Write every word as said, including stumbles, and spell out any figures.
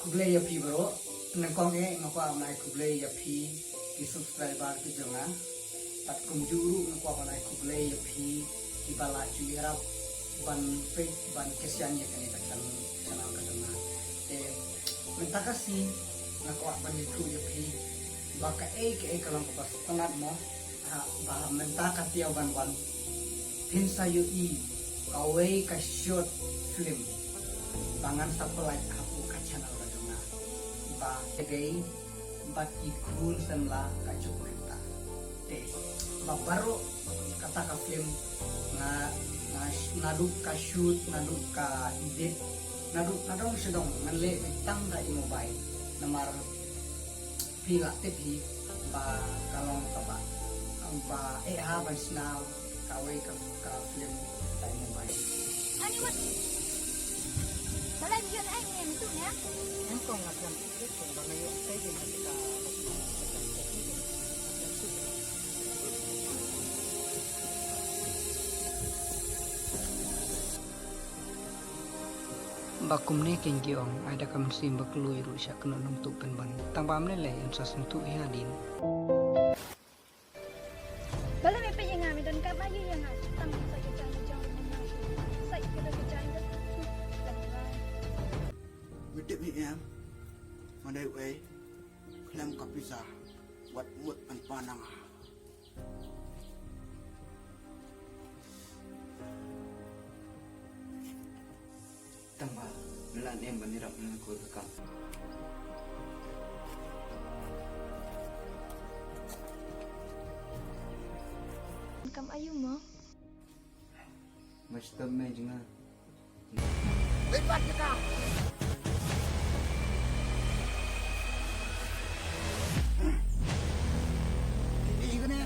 Khublei ïa phi baroh. Nyngkong eh nga kwah ban ai khublei ïa phi ki subscriber ki jong nga. Bad kumjuh ruh nga kwah ban ai khublei ïa phi kiba la ju ïarap ban peit ban kyrshan ïa kane ka channel, channel ka jong nga. Te mynta ka sngi nga kwah ban ïathuh ïa phi ba kaei kaei ka long kaba sngewtynnat mo. Ha, ba mynta ka taïew ban wan phin sa ïohi kawei ka short film ba ngan sa pynlait hapoh ka channel ka jong nga ba dei Bad Ki Khun Samla Ka Juk Mynta. Te ba baroh kata ka film nga, nga sh-, naduh ka shoot, naduh ka edit, naduh nadong shadong ngan leh beit tang da i mobile. Namar phi lah tip hi ba ka long kaba, ba eh ha ban shna kawei ka, ka film da i mobile. Ani wat. Balai bion ai ni tu nya. Em kong ngam tip kong ba ngayo ai ni ka. Ba kumne kin ki ong ai da ka mynsiem ba kloi ruh sha kynnoh nongtuh pynban. Tang ba mne lei yn sa sngewthuh ïa nga din. Bala me peit ïa nga me don kam aïu ïa nga. Tam sa ka jang jang me nang shu. Sa ka da ka jang da. Me tip hi em. Mandai wei. Khlem ka pisa. Wat mut an panang. Tang ba me la nem ban ïarap na kur ka kam. Kam aïu mo? Ba stop me jnga. Lipat kita. Ini gini.